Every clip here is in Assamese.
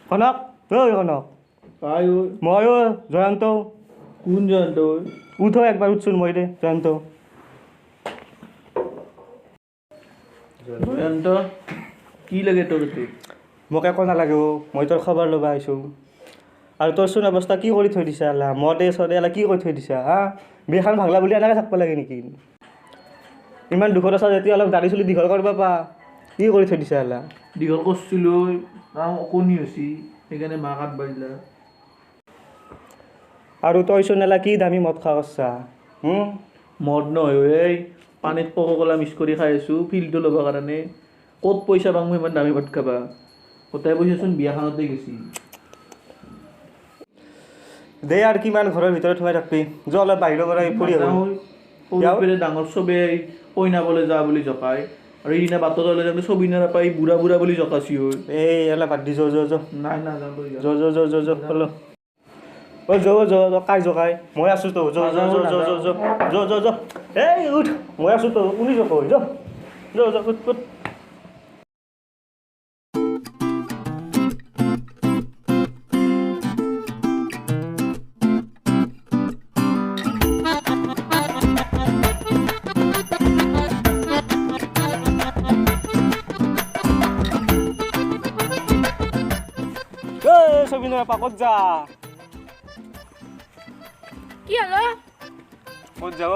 কনক, ঐ কনক। আই ঐ। মই ঐ জয়ন্ত। কোন জয়ন্ত ঐ? উঠ একবাৰ, উঠচোন, মই দে জয়ন্ত। জয়ন্ত, কি লাগে তোৰ এইটো? মোক একো নালাগে অ', মই তোৰ খবৰ ল'ব আহিছোঁ। আৰু তোৰ চোন অৱস্থা কি কৰি থৈ দিছা এলা, মদে চদে এলা কি কৰি থৈ দিছা হা? বিয়াখন ভাগলা বুলি এনেকৈ থাকিব লাগে নেকি? ইমান দুখত আছা যেতিয়া অলপ দাড়ি চুলি দীঘল কৰিব পা, কি কৰি থৈ দিছা এলা? দীঘল কৰিছিলোঁ, অকণি হৈছি, সেইকাৰণে মা কাটবা দিলা। আৰু তই চোন এলা কি দামী মদ খোৱা কৰছা? মদ নহয় এই, পানীত কোকা ক'লা মিক্স কৰি খাই আছোঁ ফিল্ডটো ল'বৰ কাৰণে। ক'ত পইচা পাম মই ইমান দামী মদ খাবা? গোটেই পইচাচোন বিয়াখনতে গেছি। দে আৰু কিমান ঘৰৰ ভিতৰত সোমাই থাকবি, যোৱা অলপ বাহিৰৰ পৰা ফুৰি আহোঁ। সৰুৰ পৰা ডাঙৰ চবেই কইনাবলৈ যা বুলি জকাই, আৰু সেইদিনা বাটত ওলাই যাওঁতে চবিনা নাপাই বুঢ়া বুঢ়া বুলি জকাইছি ঐ। এই এলা বাদ দি, যো যো যো। নাই নাযাওঁ তই। যো যো যো যো যো, হলো অ যো যো যো, কাই জকাই, মই আছোঁ তো, যো যো যো যো যো যো যো যো যো, এই উঠ, মই আছোঁ তো, কোনে জকাই, যো যো যো, উঠ উঠ। ছবিনৰ আপা ক'ত যা? কি হ'ল? ক'ত যাব?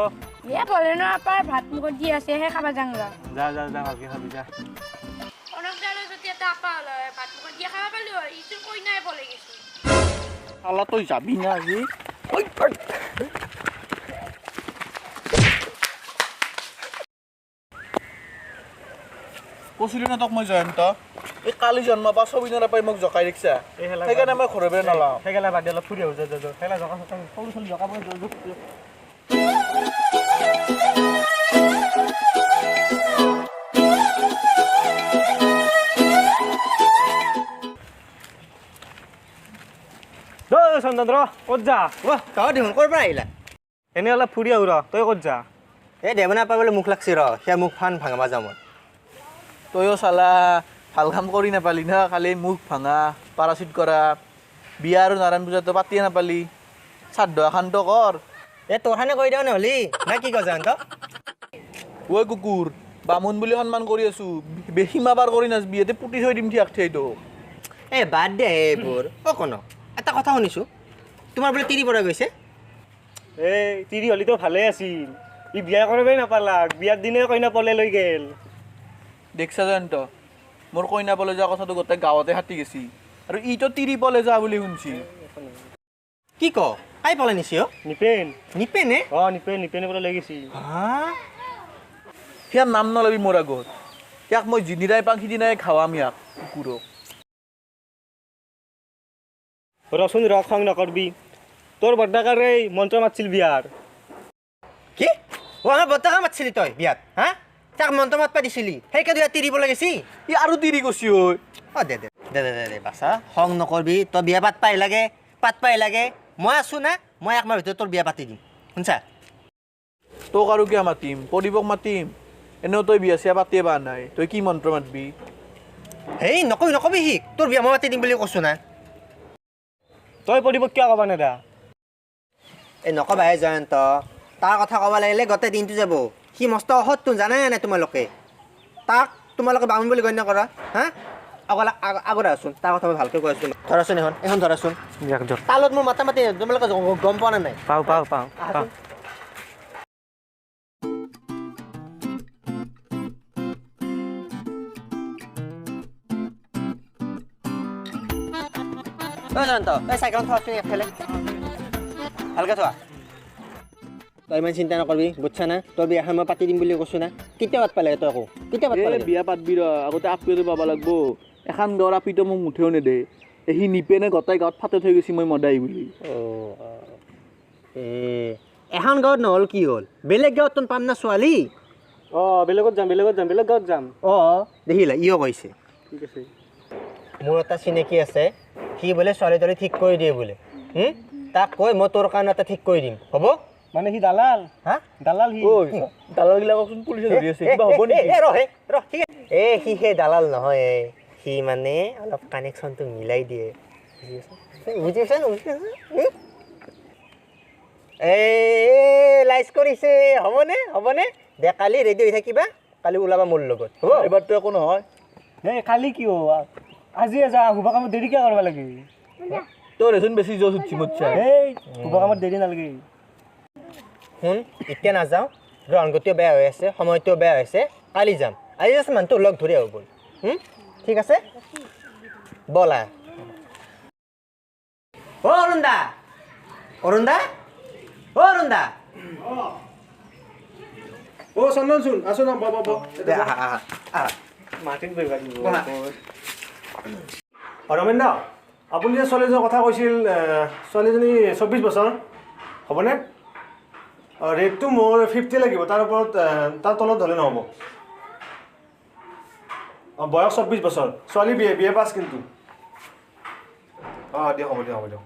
এ বলেনৰ আপাৰ ভাত মুখত দি আছে, সেই খাবা যাং ৰ। যা যা যা, ভালকে খাবি যা। কনক দালৈ যদি এটা আপা হ'ল হয়, ভাত মুখত দিয়া খাব পালো হয়, ইচোন কইনাই পলাই গেছি। শালা তই যাবি না আজি? কৈছিলো না তোক মই জয়ন্ত, এই কালি জন্ম পা ছবিনৰ আপাই মোক জকাই দেখিছা, সেইকাৰণে মই ঘৰৰ পৰা নলাওঁ। সেইগেলা বাদ দি অলপ ফুৰি আহোঁ, যা যা যা। সেইগেলা জকা চকা সৰু ছোৱালী জকাব, যো যো। চন্দন ৰ, ক'ত যা? অ' তই দেখোন ক'ৰ পৰা আহিলা? এনেই অলপ ফুৰি আহোঁ ৰ, তই ক'ত যা? এই দেৱনা আপাৰ বোলে মুখ লাগছি ৰ, সেয়া মুখখন ভাঙবা যাওঁ মই। তয়ো চালা ভাল কাম কৰি নাপালি না, খালি মুখ ভাঙা পাৰাচিট কৰা, বিয়া আৰু নাৰায়ণ পূজাটো পাতিয়ে নাপালি, শ্ৰাদ্ধ এখানটো কৰ। এই তোৰখানে কৰি দিওঁ নহ'লি না কি কয় জয়ন্ত? ঐ কুকুৰ, বামুণ বুলি সন্মান কৰি আছোঁ, সীমা পাৰ কৰি নাচবি, ইয়াতে পুতি থৈ দিম থিয়াক থিয়াই তোক। এই বাদ দে এইবোৰ। অ' কনক, এটা কথা শুনিছোঁ, তোমাৰ বোলে তিৰি পৰা গৈছে? এই তিৰি হ'লিতো ভালেই আছিল, ই বিয়া কৰিবই নাপালাক, বিয়াৰ দিনাই কইনা পলে লৈ গ'ল। দেখছা জয়ন্ত, মোৰ কইনা পলে যোৱা কথাটো গোটেই গাঁৱতে হাতি গেছি, আৰু ইটো তিৰি পলে যোৱা বুলি শুনছি। কি ক, কাই পলাই নিছি অ'? নিপেন। নিপেনে? অঁ নিপেন, নিপেনে পলে লৈ গৈছি। সিয়াৰ নাম নলবি মোৰ আগত, ইয়াক মই যিদিনাই পাম সিদিনাই খাৱাম ইয়াক কুকুৰক। ৰচোন ৰ, খং নকৰবি, তোৰ বৰ্দাকাৰে মন্ত্ৰ মাতছিল বিয়াৰ। কি? অ' আমাৰ বৰ্দাকা মাতছিলি তই বিয়াত? হা, তাক মন্ত্ৰ মাতবা দিছিলি, সেইকাৰণে ইয়াত তিৰিব লাগিছি। ই আৰু তিৰি গৈছি ঐ। অ' দে দে দে দে দে দে বাছা, খং নকৰবি, তই বিয়া পাতবাই লাগে, পাতবাই লাগে, মই আছোঁ না, মই একমাহৰ ভিতৰত তোৰ বিয়া পাতি দিম, শুনছা? তোক আৰু কিয় মাতিম, প্ৰদীপক মাতিম, এনেও তই বিয়া চিয়া পাতিয়ে পোৱা নাই, তই কি মন্ত্ৰ মাতবি? হেই নকবি নকবি সি, তোৰ বিয়া মই পাতি দিম বুলি কৈছোঁ না। তই প্ৰদীপক কিয় ক'বা নেদা? এই নকবা হে জয়ন্ত, তাৰ কথা ক'ব লাগিলে গোটেই দিনটো যাব, সি মস্ত অসৎ জানাই নাই তোমালোকে, তাক তোমালোকে বামুণ বুলি গণ্য কৰা। হা, আগত আহচোন, তাৰ কথা মই ভালকৈ কৈ আছোঁ, ধৰাচোন এখন এখন ধৰাচোন, তালত মোৰ মাতা মাতি তোমালোকে গম পোৱা নাই? পাওঁ পাওঁ পাওঁ। অ জয়ন্ত, এই চাইকেলখন থোৱাচোন একফালে, ভালকৈ থোৱা। তই ইমান চিন্তা নকৰবি, বুজছা না? তোৰ বিয়াখন মই পাতি দিম বুলি কৈছোঁ না, কেতিয়া পাতবা লাগে তই আকৌ? কেতিয়া পাতবা লাগে? বিয়া পাতবি ৰ, আগতে আপিটো পাব লাগব, এখন গাঁৱৰ আপিটো মোক মুঠেও নেদে, সি নিপেনে গোটেই গাঁৱত ফাটে থৈ গৈছি মই মদাই বুলি। অ' এ এখন গাঁৱত নহ'ল কি হ'ল, বেলেগ গাঁৱত তোন পাম না ছোৱালী? অঁ বেলেগত যাম, বেলেগত যাম, বেলেগ গাঁৱত যাম। অঁ দেখিলা, ইও কৈছে। ঠিক আছে, মোৰ এটা চিনাকি আছে, সি বোলে ছোৱালী তোৱালী ঠিক কৰি দিয়ে বোলে। তাক কৈ মই তোৰ কাৰণে এটা ঠিক কৰি দিম, হ'ব? মানে সি দালাল? হা, দালাল সি। দালালবিলাককচোন পুলিচে ধৰি আছে, কিবা হ'ব নেকি? ৰ হে ৰ, ঠিক আছে। এ সি সেই দালাল নহয়, সি মানে অলপ কানেকশ্যনটো মিলাই দিয়ে, বুজি পাইছা? বুজি পাইছা? এই লাইচ কৰিছে, হ'বনে? হ'বনে? দে কালি ৰেডি হৈ থাকিবা, কালি ওলাবা মোৰ লগত, হ'ব? এইবাৰতো একো নহয়। এই কালি কি হ'ব, আজিয়ে যা, শুভ কামত দেৰি কিয় কৰিব লাগে? তোৰ এচোন বেছি জোচ উঠছি মচ্ছা। এই শুভ কামত দেৰি নালাগে। শুন, এতিয়া নাযাওঁ, গ্ৰহণগতিও বেয়া হৈ আছে, সময়টোও বেয়া হৈছে, কালি যাম। আজি জাষ্ট মানুহটো লগ ধৰি আহোঁ ব'ল। ঠিক আছে, ব'লা। অ' অৰুণ দা, অৰুণ দা, অ' অৰুণ দা। অ' চন্দন চোন, আছো ন, ব ব। আহা আহা আহা, মাটিত বহিবা দিব। ৰমেন দা, আপুনি যে ছোৱালীজনীৰ কথা কৈছিল, ছোৱালীজনী 24 বছৰ হ'বনে? ৰেটটো মোৰ 50 লাগিব, তাৰ ওপৰত তাৰ তলত হ'লে নহ'ব। অঁ, বয়স 24 বছৰ, ছোৱালী বি এ পাছ কিন্তু। অঁ দিয়ক, হ'ব দিয়ক, হ'ব দিয়ক।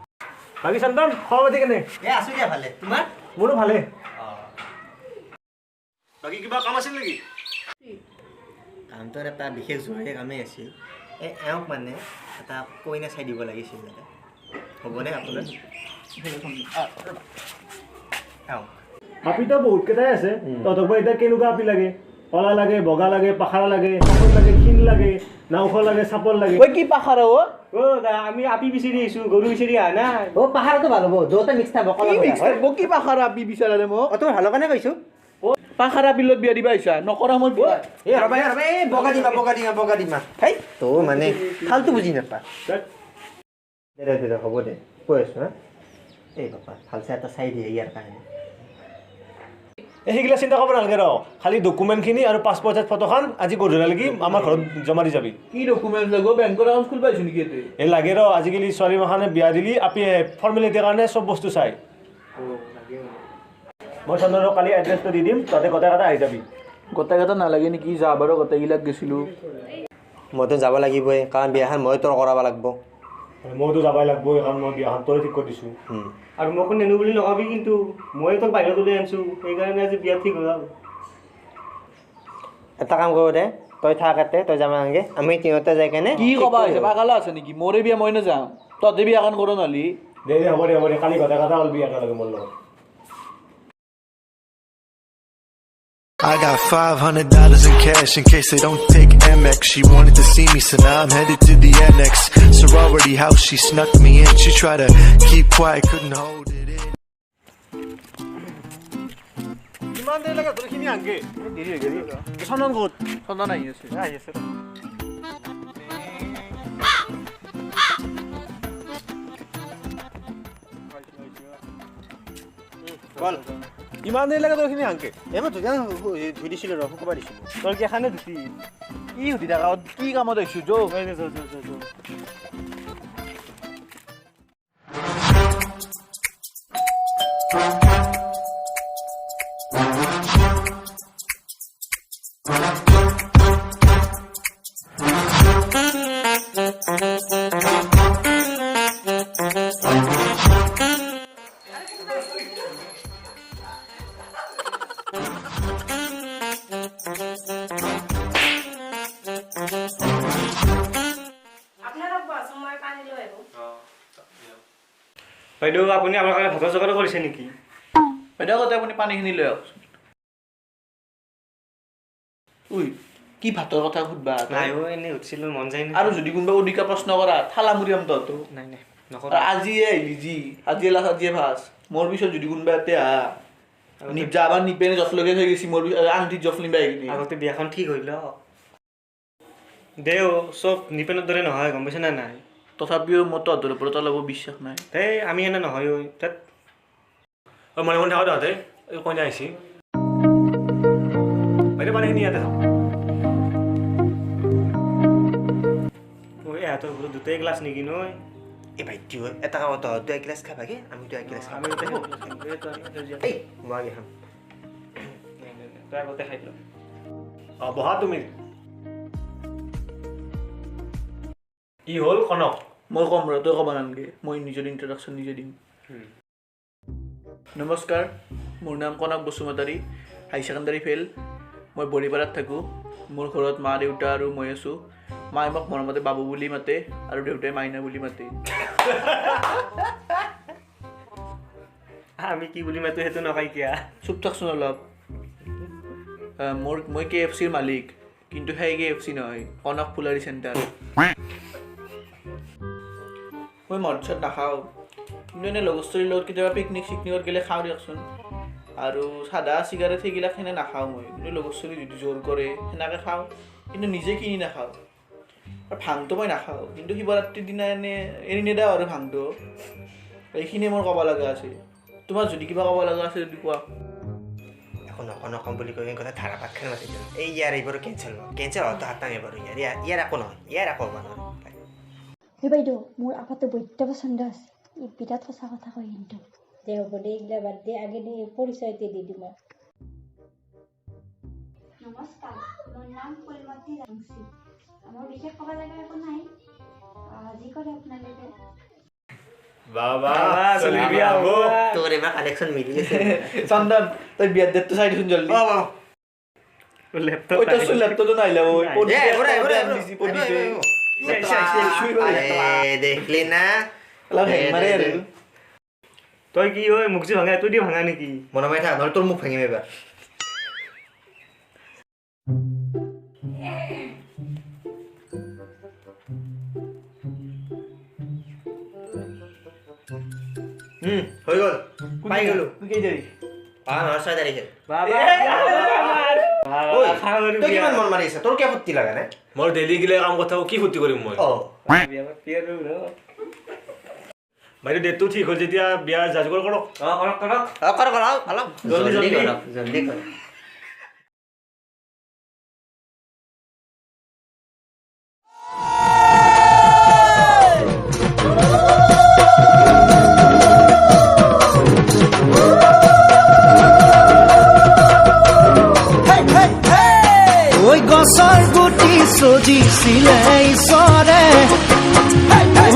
বাকী চন্দন, খবৰ পাতি কেনে? এই আছোঁ দিয়া ভালে, তোমাৰ? মোৰো ভালে। বাকী কিবা কাম আছিল নেকি? কামটো এটা বিশেষ জৰুৰী কামেই আছিল। এই এওঁক মানে এটা কইনা চাই দিব লাগিছিল দাদা, হ'বনে আপোনাৰ? এওঁক আপি তো বহুত কেইটাই আছে, তহঁতক বা এতিয়া কেনেকুৱা আপি লাগে? কলা লাগে, বগা লাগে, পাখাৰা লাগে, চাপৰ লাগে, ক্ষীণ লাগে, না ওখ লাগে, চাপৰ লাগে? ঐ কি পাখাৰা? অ' অ' দা, আমি আপি বিচাৰি আহিছোঁ, গৰু বিচাৰি অহা নাই। অ' পাহাৰটো ভাল হ'ব, দুয়োটা মিক্স থাকব। কি মিক্স থাকব? কি পাখাৰা আপি বিচাৰালে মোক? অ' তোমাৰ ভালৰ কাৰণে কৈছোঁ। পাখাৰা আপি লগত বিয়া দিবা আহিছা? নকৰা মই বিয়া। এই ৰ'বা, ৰ'বা, এই বগা দিমা, বগা দিমা, বগা দিমা। হেই তো মানে ফাল্টু বুজি নাপা। দে দে দে, হ'ব দে, কৈ আছোঁ। হা, এই বাপা ভাল চাই এটা চাই দিয়ে ইয়াৰ কাৰণে। এই সেইগিলা চিন্তা কৰিব নালাগে ৰ, খালি ডকুমেণ্টখিনি আৰু পাছপৰ্ট চাইজ ফটোখন আজি গধূলিলৈকে আমাৰ ঘৰত জমা দি যাবি। কি ডকুমেণ্টছ লাগিব? বেংকৰ একাউণ্ট খুলিব আহিছোঁ নেকি ইয়াতে? এই লাগে ৰ, আজিকালি ছোৱালী মাখানে বিয়া দিলি আপি ফৰ্মেলিটিৰ কাৰণে চব বস্তু চাই। মই চন্দনক কালি এড্ৰেছটো দি দিম, তহঁতে গোটেই কেইটা আহি যাবি। গোটেই কেইটা নালাগে নেকি? যা বাৰু, গোটেইগিলাক গৈছিলোঁ। মইতো যাব লাগিবই, কাৰণ বিয়াখন মই তোৰ কৰাব লাগিব। মইতো যাবই লাগিব, কাৰণ মই বিয়াখন তই ঠিক কৰি দিছোঁ। আৰু মোকো নেনো বুলি নকবি কিন্তু, মই তোক বাহিৰত উলিয়াই আনিছোঁ, সেইকাৰণে আজি বিয়া ঠিক হ'ল। এটা কাম কৰোঁ দে, তই থাক ইয়াতে, তই যাব নালাগে, আমি তিনিওটা যাই কেনে। কি ক'বা আহিছে? পাগালা আছে নেকি? মোৰে বিয়া, মই নাযাম, তহঁতে বিয়াখন কৰ নহ'লি। দে দে, হ'ব দে, হ'ব দে, কালি গোটেই কেইটা ওলবি একেলগে মোৰ লগত। I got $500 in cash in case they don't take MX. She wanted to see me, so now I'm headed to the annex. Sorority house, she snuck me in. She tried to keep quiet, couldn't hold it in. কিমান দেৰি লাগে তোৰখিনি আনগে? চন্দন ক'ত? চন্দন আহি আছে। আহি আছে। ইমান দেৰি লাগে তোৰখিনি আনকে? এই মই ধুই দিছিলোঁ ৰ, শুকুৱাই দিছিলোঁ। তোৰ কি এখানে ধুতি? কি সুধি থাকা? কি কামত আহিছোঁ? যৌ। বাইদেউ, আপুনি আমাৰ কাৰণে ভাতৰ যোগাৰ কৰিছে নেকি? বাইদেউ, আগতে আপুনি পানীখিনি লৈ আহকচোন। ঐ, কি ভাতৰ কথা সুধবা? নাই অ', এনেই সুধিছিলোঁ, মন যায় আৰু যদি কোনোবা অধিকা প্ৰশ্ন কৰা, থালা মুৰিয়াম তহঁতো। নাই নাই, আৰু আজিয়ে আহিলি যি, আজিয়ে লাষ্ট, আজিয়ে ফাৰ্ষ্ট। মোৰ পিছত যদি কোনোবা ইয়াতে আহা, যাবা নিপেনে জফ লগে থৈ গৈছি, মোৰ আংঠিত জফ নিবা আহিলি। আগতে বিয়াখন ঠিক হৈ লওক। দে অ', চব নিপেনৰ দৰে নহয়, গম পাইছ নে নাই? তথাপিও মোৰ তহঁতৰ ওপৰত অলপো বিশ্বাস নাই। এই আমি এনে নহয় ঐ, তাত। অ' মনে মনে থাক তহঁতে, এই কইনা আহিছি। বাইদেউ, পানীখিনি ইয়াতে থাক। ঐ, ইহঁতৰ ঘৰত দুটাই গ্লাছ নেকি নৈ? এই ভাইটি, এটা কাম, তহঁত এক গিলাচ খাবাগে, আমি এক গিলাচ খাম। এই মই আগে খাম। তই আগতে খাই ল। অঁ, বহা তুমি। ই হ'ল কনক। মই ক'ম ৰ, তই ক'ব নালাগে, মই নিজৰ ইন্ট্ৰডাকশ্যন নিজে দিম। নমস্কাৰ, মোৰ নাম কনক বসুমতাৰী, হাই ছেকেণ্ডাৰী ফেইল। মই বৰিপাৰাত থাকোঁ। মোৰ ঘৰত মা দেউতা আৰু মই আছোঁ। মায়ে মোক মৰমতে বাবু বুলি মাতে আৰু দেউতাই মাইনা বুলি মাতে। আমি কি বুলি মাতো সেইটো নকয় কিয়া? চুপ থাকচোন অলপ। মই কে এফ চিৰ মালিক, কিন্তু সেই কে এফ চি নহয়, কনক ফুলাৰী চেণ্টাৰ। মই মদ চদ নাখাওঁ, কিন্তু এনেই লগৰ ছোৱালীৰ লগত কেতিয়াবা পিকনিক চিকনিকত গ'লে খাওঁ দিয়কচোন। আৰু চাদা চিগাৰেট সেইগিলাক সেনে নাখাওঁ মই, কিন্তু লগৰ ছোৱালী যদি জোৰ কৰে সেনেকৈ খাওঁ, কিন্তু নিজে কিনি নাখাওঁ। আৰু ভাংটো মই নাখাওঁ, কিন্তু শিৱৰাত্ৰিৰ দিনা এনে এৰি নিদিওঁ আৰু ভাংটো। এইখিনিয়ে মোৰ ক'ব লগা আছে। তোমাৰ যদি কিবা ক'ব লগা আছে যদি কোৱা। একো নকওঁ নকওঁ বুলি কৈ কথা ধাৰাপাত খেল মাতি দিওঁ। এই ইয়াৰ এইবাৰো কেঞ্চেল হ'ব, কেঞ্চেল হোৱাটো হাতাং এইবাৰো। ইয়াৰ ইয়াৰ একো নহয়, ইয়াৰ একো হ'ব নোৱাৰে। এই বাইদেউ, মোৰ আপাটো বৈদ্য পচন্দ আছে, ই বিৰাট সঁচা কথা কয় কিন্তু। দে হ'ব দে, এইগিলা বাদ দে, আগে দে পৰিচয়টো দি দিম। নমস্কাৰ, মোৰ নাম ফুলমতী ৰাংচি। মোৰ বিশেষ ক'ব লগা একো নাই, যি কৰে আপোনালোকে। তোৰ এইবাৰ কালেকশ্যন মিলি গৈছে। চন্দন, তই বিয়াৰ ডেটটো চাই দিচোন জলদি। লেপটপ লেপটপটো নাহিলে। দেখলি না, অলপ হেং মাৰে আৰু। তই কি ঐ মুখ যি ভাঙা এইটো দি ভাঙা নেকি? মনে মনে থাক, নহ'লে তোৰ মুখ ভাঙিম এইবাৰ। হৈ গ'ল, পাই গ'লো। কেই তাৰিখ? নহয়, 6 তাৰিখে। তই কিমান মন মাৰি আছা? তোৰ কিয় ফূৰ্তি লগা নাই? মোৰ ডেইলি গিলে কাম কথা, কি ফূৰ্তি কৰিম মই? বাইদেউ, ডেটটো ঠিক হ'ল যেতিয়া বিয়াৰ যা যোগাৰ কৰক। কৰক কৰক। কৰক কৰক, অলপ জলদি কৰক, জলদি কৰক। ঐ গছৰ গুটি চজিছিলে ঈশ্বৰে,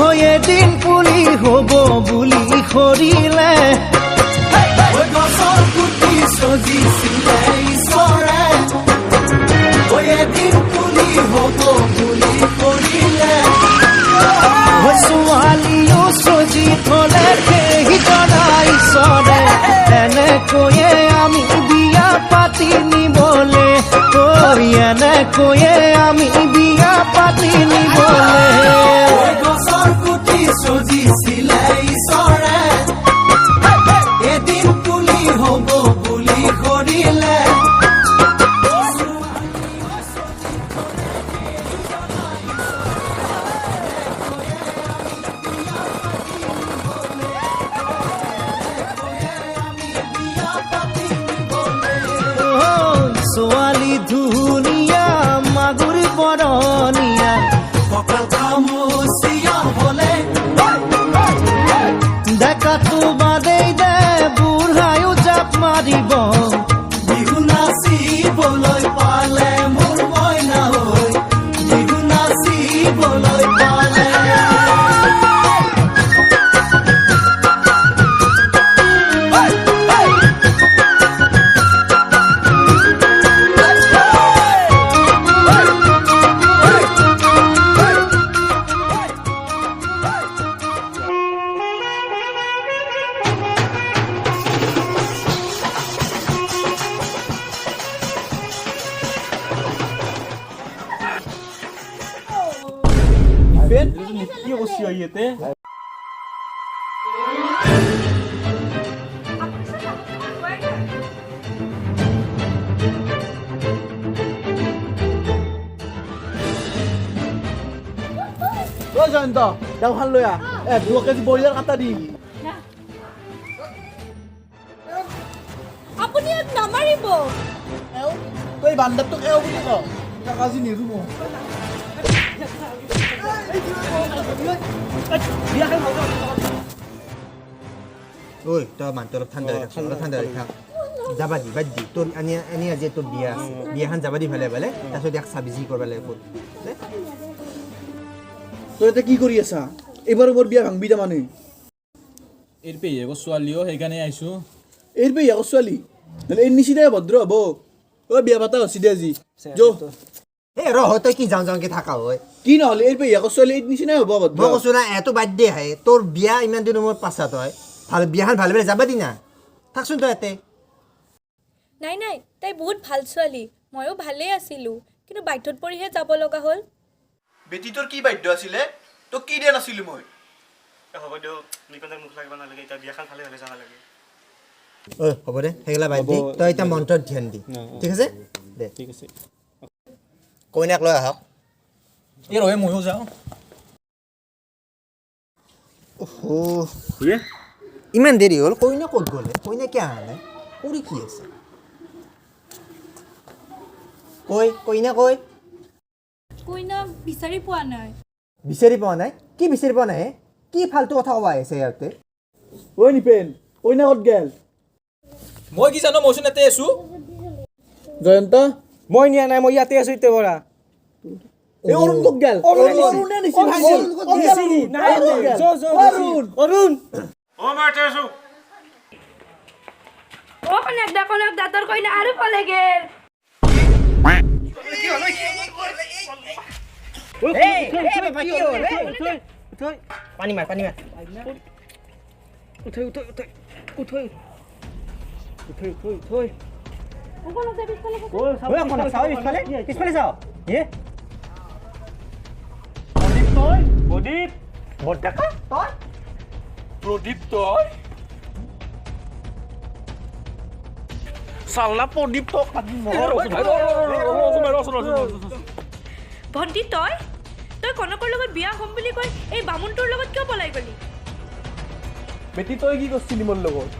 ঐ এদিন পুলি হ'ব বুলি সৰিলে। ঐ গছৰ গুটি চজিছিলে ঈশ্বৰে, ঐ এদিন পুলি হ'ব বুলি সৰিলে। ঐ ছোৱালীও চজি থলে সেইকৰা ঈশ্বৰে, এনেকৈয়ে আমি বিয়া পাতি নিবলে। ঐ এনেকৈয়ে আমি বিয়া পাতি নিবলে। গছৰ গুটি চজিছিলে ঈশ্বৰে, এদিন পুলি হ'ব বুলি সৰিলে। ছোৱালী ধুনীয়া মাগুৰ বৰণীয়া, কঁকাল খামুচীয়া হলে ডেকাটো বাদেই দে, বুঢ়ায়ো জাপ মাৰিব। বিহু নাচিবলৈ পালে মোৰ মইনা হৈ, বিহু নাচিবলৈ পালে। কি কৰছি ঐ ইয়াতে? ঐ জয়ন্ত, দাওখন লৈ আহ, 2 কেজি ব্ৰইলাৰ কাটা দিম। আপুনি ইয়াক নামাৰিব। তই বান্দাৰটোক এওঁ বুলি ক, তাক আজি নিদো মই। ঐ তই মানুহটো অলপ ঠাণ্ডা হৈ থাকচোন, অলপ ঠাণ্ডা হৈ থাক। যাবা দি, বাদ দি। তোৰ আনি আজি তোৰ বিয়া আছে, বিয়াখন যাবা দি ভালে ভালে, তাৰপিছত ইয়াক চাবি যি কৰিব লাগে কৰ। তই এতিয়া কি কৰি আছা? এইবাৰো মোৰ বিয়া ভাঙবি তাৰমানে? এৰ পেহীয়েকৰ ছোৱালীও, সেইকাৰণে আহিছোঁ। এৰ পেহীয়েকৰ ছোৱালী নহ'লে এৰ নিচিনাই ভদ্ৰ হ'ব। অ বিয়া পাতা হৈছে দে আজি, যো। এই ৰহ, তই কি যাওঁ যাওঁকে থাকা হয়? কি নহ'লে এই পেহীয়েকৰ ছোৱালী এই নিচিনাই হ'ব। মই কৈছোঁ না, এটো বাদ দে হে, তোৰ বিয়া ইমান দিনৰ মূৰত পাছত হয়, ভাল বিয়াখন ভাল ভালে যাবা দিনা থাকচোন তই ইয়াতে। নাই নাই, তাই বহুত ভাল ছোৱালী, ময়ো ভালেই আছিলোঁ, কিন্তু বাধ্যত পৰিহে যাব লগা হ'ল। বেটি তোৰ কি বাধ্য আছিলে? তোক কি দিয়া নাছিলোঁ মই? হ'ব দিয়ক, নিপেনৰ মুখ লাগিব নালাগে, এতিয়া বিয়াখন ভালে ভালে যাব লাগে। ঐ হ'ব দে, সেইগিলা বাদ দি, তই এতিয়া মন্ত্ৰত ধ্যান দি, ঠিক আছে? দে, ঠিক আছে। কইনাক লৈ আহক। এই ৰহে, ময়ো যাওঁ। অহ, ইমান দেৰি হ'ল, কইনা ক'ত গ'লে? কইনা কিয় অহা নাই? কৰি কি আছে? কৈ কইনা কৈ? কইনা বিচাৰি পোৱা নাই। বিচাৰি পোৱা নাই? কি বিচাৰি পোৱা নাই? কি ফাল্টু কথা ক'ব আহিছে ইয়াতে? ঐ নিপেন, কইনা ক'ত গেল? মই কি জানো, মইচোন ইয়াতে আছোঁ। জয়ন্ত, মই নিয়া নাই, মই ইয়াতে আছোঁ এতিয়া পৰা। এই অৰুণ ক'ত গেল? অৰুণ। অ কনক দা, কনক দা, তোৰ কইনা আৰু পলাই গেল। পানী মাৰ, পানী মাৰ। উঠৈ উঠৈ উঠৈ উঠৈ উঠৈ উঠৈ উঠৈ। পিছফালে পিছফালে যাওঁ। এ তই প্ৰদীপ বৰডেকা, তই প্ৰদীপ, তই চাল্লা প্ৰদীপ, তই। ভণ্টি, তই তই কনকৰ লগত বিয়া হ'ম বুলি কৈ এই বামুণটোৰ লগত কিয় পলাই গ'লি? বেটি, তই কি কৰিছিলি মোৰ লগত?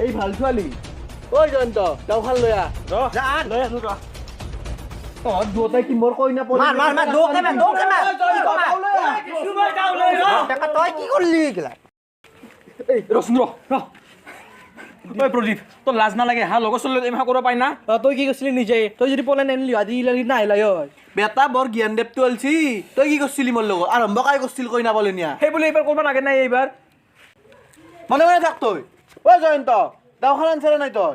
এই ভাল ছোৱালী। ঐ জয়ন্ত, দাওখান লৈ আহ। লৈ আনো ৰ। তহঁত দুয়োটাই কি মোৰ কইনা? মাৰ মাৰ মাৰ, দৌকে মাৰ, দৌকে মাৰ। তই কি কৰিলি এইগিলা? এই ৰচোন, ৰ ৰ। ঐ প্ৰদীপ, তোৰ লাজ নালাগে হা? লগৰ ছোৱালী ইমান কৰিব পাই না? তই কি কৰিছিলি নিজে? তই যদি পলাই নানিলি আজি নাহিলাই হয়। বেটা, বৰ জ্ঞান দেৱটো আলছি। তই কি কৰিছিলি মোৰ লগত? আৰম্ভ কাই কৰিছিল কইনা পলে নিয়া? সেই বুলি এইবাৰ কৰিব নাগে নাই এইবাৰ। মনে মনে থাক তই। ঐ জয়ন্ত, দাওখান আনছে নাই তই?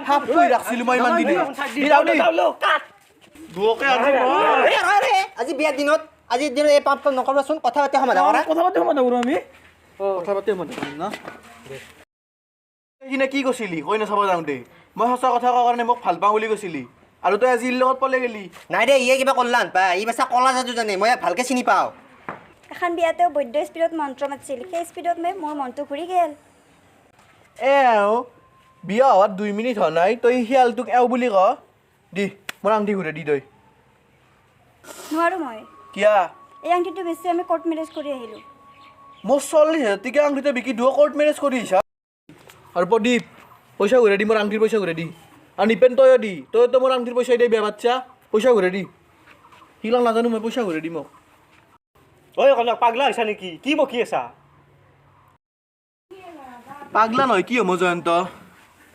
সাপ থৈ ৰাখছিলো মই ইমান দিনে। আজি বিয়াৰ দিনত, আজিৰ দিনত এই পাপ কাম নকৰবাচোন। কথা পাতি সমাধান কৰা। কথা পাতি সমাধান কৰোঁ আমি। কথা পাতি সমাধান কৰিম ন? সেইদিনা কি কৈছিলি কইনা চাব যাওঁতে? মই সঁচা কথা কোৱাৰ কাৰণে মোক ভাল পাওঁ বুলি কৈছিলি, আৰু তই আজি লগত পলে গেলি। নাই দে, ইয়ে কিবা কল্যাণ পা, ই বেচা কলা যাদু জানে, মই ইয়াক ভালকে চিনি পাওঁ। এখন বিয়াতেও বৈদ্য স্পীডত মন্ত্ৰ মাতিছিল, সেই স্পীডত মই মোৰ মনটো ঘূৰি গ'ল। এ বিয়া হোৱাত 2 মিনিট হোৱা নাই, তই শিয়ালটোক এওঁ বুলি ক। দি মোৰ আংঠি ঘূৰাই দি তই। নোৱাৰোঁ মই। কিয়া? এই আংঠিটো বেছি আমি কোৰ্ট মেৰেজ কৰি আহিলোঁ। মোৰ 40,000 টকীয়া আংঠিটো বিকি দুয়ো কোৰ্ট মেৰেজ কৰি আহিছা। আৰু প্ৰদীপ, পইচা ঘূৰাই দি, মোৰ আংঠিৰ পইচা ঘূৰাই দি। আৰু নিপেন, তয়ো দি, তইতো মোৰ আংঠিৰ পইচা দিয়ে বিয়া পাতছা, পইচা ঘূৰাই দি। সেইবিলাক নাজানো মই, পইচা ঘূৰাই দি মোক। ঐ কনক, পাগলা হৈছা নেকি? কি বকি আছা? পাগলা নহয় কি হ'ব জয়ন্ত?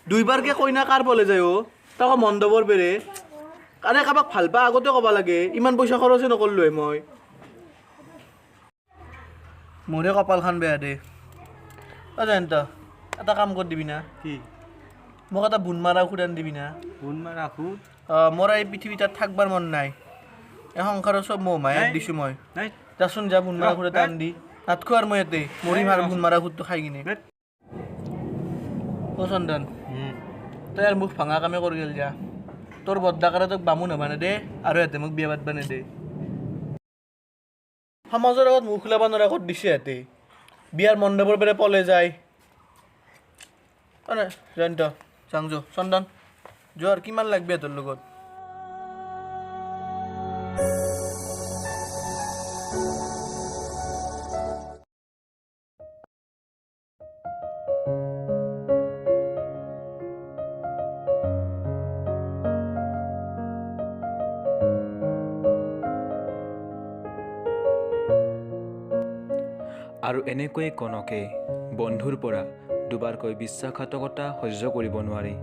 দুইবাৰকে কইনা কাৰ পলে যায় অ'? তাকো মণ্ডপৰ পেৰে। আৰে কাৰোবাক ভাল পা আগতে ক'ব লাগে, ইমান পইচা খৰচে নকৰিলোৱে মই। মোৰে কপালখন বেয়া দে। অ জয়ন্ত, এটা কাম কৰি দিবি না? কি? মোক এটা বোন মাৰা ঔষধ আনি দিবি না? বোন মাৰা ঔষধ? অঁ, মোৰ এই পৃথিৱী তাত থাকবাৰ মন নাই। এই সংসাৰৰ চব মোহ মায়াত দিছোঁ মই। যাচোন যা, বোন মাৰা ঔষধ এটা আনি দি। নাথখো আৰু মই ইয়াতে মৰিম আৰু বোন মাৰা ঔষধটো খাই কিনে। অ চন্দন, তই আৰু মুখ ভাঙা কামে কৰি গ'ল যা। তোৰ বদ্দাকাৰে তোক বামুণ হ'বা নেদে, আৰু সিহঁতে মোক বিয়া পাতবা নেদে। সমাজৰ আগত মুখ ওলাব নোৱাৰা ক'ত দিছে সিহঁতে। বিয়াৰ মণ্ডপৰ পৰা পলে যায়। অ জয়ন্ত, যাং যো। চন্দন যোৱাৰ কিমান লাগবে তোৰ লগত? আৰু এনেকৈয়ে কনকে বন্ধুৰ পৰা দুবাৰকৈ বিশ্বাসঘাতকতা সহ্য কৰিব নোৱাৰি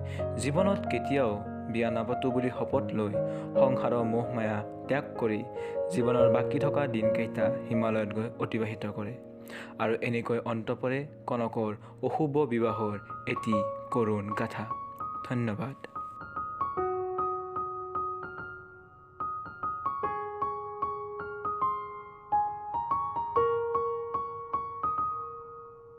জীৱনত কেতিয়াও বিয়া নাপাতো বুলি শপত লৈ সংসাৰৰ মোহ মায়া ত্যাগ কৰি জীৱনৰ বাকী থকা দিনকেইটা হিমালয়ত গৈ অতিবাহিত কৰে। আৰু এনেকৈ অন্ত পৰে কনকৰ অশুভ বিবাহৰ এটি কৰুণ গাথা। ধন্যবাদ।